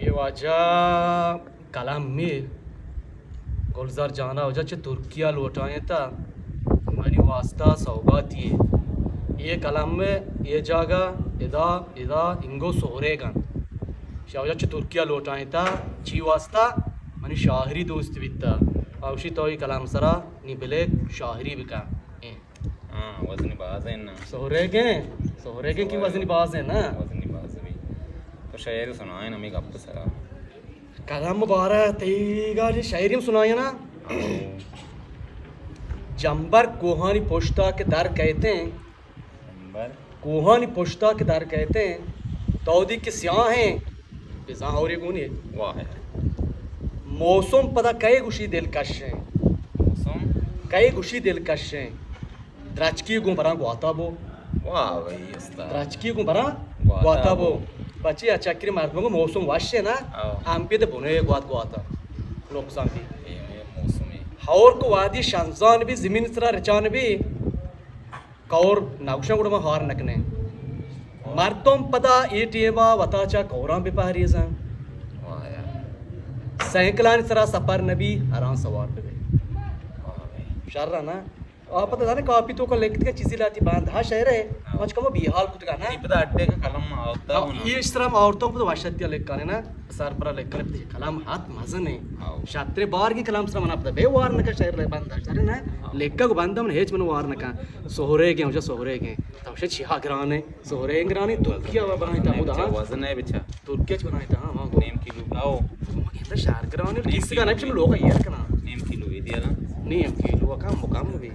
اے واجہ کلام می گلزار جانا واجہ چہ ترکیہ لوٹائیں تا منی واسطہ سوگاتی ہے۔ یہ کلام میں یہ جاگہ ادا ادا انگو سہرے گن۔ شاہ واجہ چہ ترکیہ لوٹائیں تا چی واسطہ؟ منی شاعری دوست بیتا۔ اوشی تو یہ کلام سرا نی بلیک شاعری بکا۔ ہاں، وزنی باز ہیں نا۔ سہرے گئے، سہرے گئے کہ وزنی باز ہیں نا۔ وزنی باز بھی۔ تو شعر سنائیں ہمیں گپ سرا۔ کلام مبارک تیگا جی شاعری ہم سنائیں نا۔ ہاں۔ جمبر کوہانی پشتا کے در کہتے ہیں۔ جمبر۔ کوہانی پشتا کے در کہتے ہیں۔ تودی کے سیاہ ہیں۔ بزاں ہورے گونی۔ واہ۔ موسم پدا کئے گوشی دلکش ہیں۔ موسم۔ کئے گوشی دلکش ہیں۔ درچکی گوں براں گواتا بو۔ واہ بھائی استاد۔ درچکی گوں براں گواتا گواتا بو۔ بو۔ بچے اچکری مردم گوں موسم وش ہے نا۔ آو۔ ہم پہ دے بنے گوات گواتا۔ نقصان بھی۔ اے، اے موسم ہے۔ ہور کو وادی شنزان بھی زمین سرا رچان بھی۔ کور نہ گوشاں گڑا ما ہار نہ کنیں۔ مردم پدا اے ٹیما وتا چا کوراں بہ پہریزاں۔ واہ یار۔ سائیکلانی سرا سفر نہ بی، ہراں سوار بہ بے۔ واہ بھائی۔ شر نا۔ آ پتہ زانے کاپی تو کا لکھت کا چیزی لاتی باند۔ ہاں شعر ہے۔ ہاں۔ مچ کمو بیحال کتگا نا۔ اے پدا اڈے کا قلم آورتا ہاں، ہونا۔ اے اس طرح آورتا ہوں پتہ واشتیا لکھانے نا۔ سر پر لکھنے پتہ کلام ہاتھ مزن ہے۔ ہاں۔ شاترے بار کی کلام سرا منا پتہ بے وار نہ کا شعر لے بند شعر نا۔ ہاں۔ لکھا کو بند من ہیچ من وار نہ کا۔ سہرے گئے، اوجا سہرے گئے۔ تو چہ چیا گرانے، سہرے گرانے، ترکیہ و بنائیں تا ہمودا، ہاں۔ وزن ہے بچا۔ ترکیہ چ بنائیں تا، ہاں، ہاں، گو۔ نیم کلو آو۔ ہمو گندا شہر گرانے، نیم کس کا کلو۔ نقش لوگ ایر کنا۔ نیم کلو اے دیا نا۔ نیم کلو کم کم بھی۔